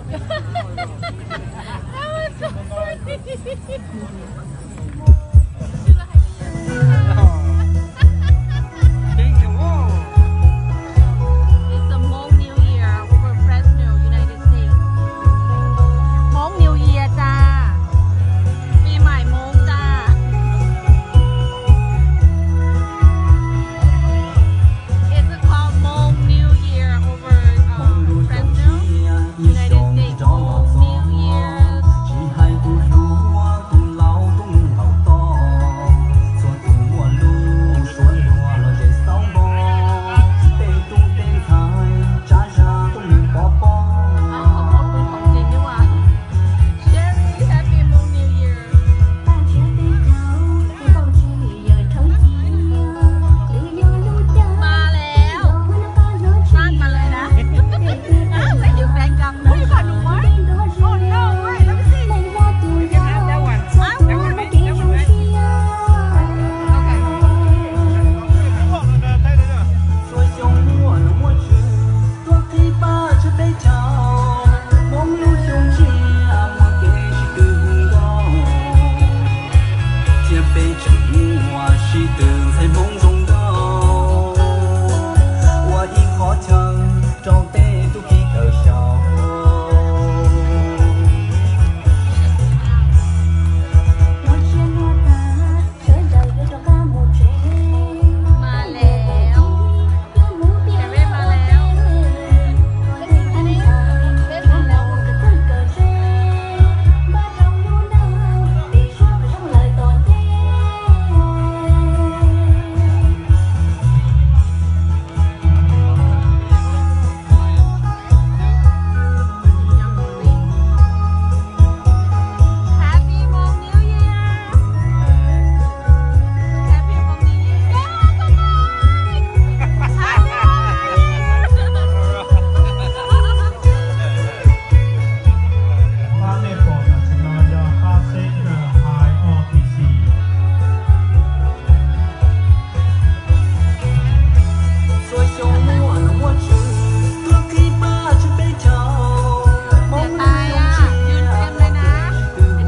That was so funny. It's the Hmong New Year over Fresno, United States. Hmong New Year จ้า ปีใหม่มงจ้า It's called Hmong New Year over, um, Fresno, United States. Hmong New Year. Tsis hais tus hluas tus laus tus laus tos, txhua tus muaj lub suab luag los ze xauv npo, tej tub tej ntxhais tsav zag tuaj mus pov pob. Sherry, Happy Hmong New Year. Mas lawm, mas lawm na. Thank you, thank you. Oh, you got new one? Oh, no, wait, let me see. I want it. I want it. Okay. Txhua xyoo muaj nom muaj tswv tuaj qhib pab tswj peb chaw, Hmoob lub xyoo tshiab muaj kev sib tw hu nkauj, thiab peb tseem muaj sib tw ntxhais Hmoob zoo nkauj, ua ib qhov chaw rau tej tub ki kawm xyaum. Sawv daws yuav rov qab mus tsev. Mas lawm. Happy Hmong New Year! Happy Hmong New Year! Go, go, go! Happy Hmong New Year! Pab nej pom tam sim no yog pab xeeb hais O T C. Txhua xyoo muaj nom muaj tswv tuaj qhib pab tswj peb chaw, Hmoob lub xyoo tshiab muaj kev sib tw hu nkauj,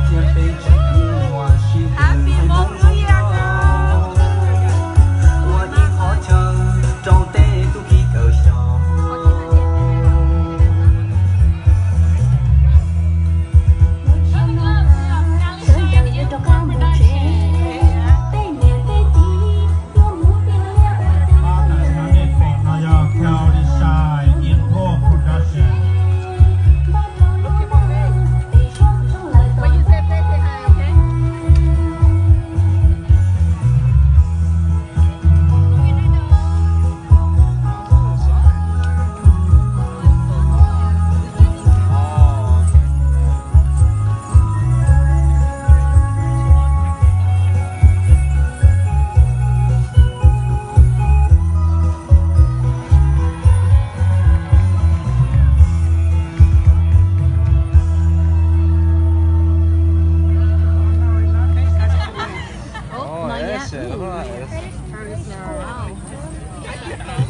thiab peb tseem muaj sib tw ntxhais Hmoob zoo nkauj, ua ib qhov chaw rau tej tub ki kawm xyaum. Sawv daws yuav rov qab mus tsev, tej niam tej txiv yuav mus tiag tiag. Pab tam sim no nej pom no yog Khau Lis Xais Ian Phuaj Production.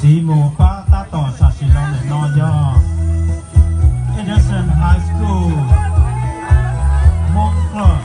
Txiv mus pab tab tom sam sim los ntawm no yog Anderson High School, Hmoob Club.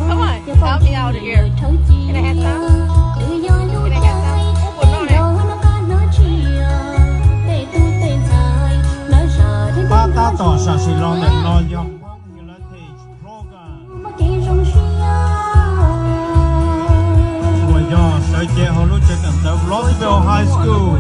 Come on, come on. Help me out here. Can I have some? Can I have some? Ub, puas noj ne? Pab tab tom sam sim los ntawm no yog Hmoob Heritage Program, uas yog sawv cev hauv lub tsev kawm ntawv Roosevelt High School.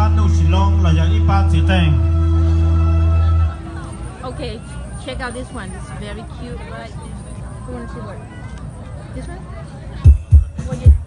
Pab Nuj Sim Loob los yog ib pab txiv qeej. Okay, check out this one. It's very cute, right? You want to see what? This one? What you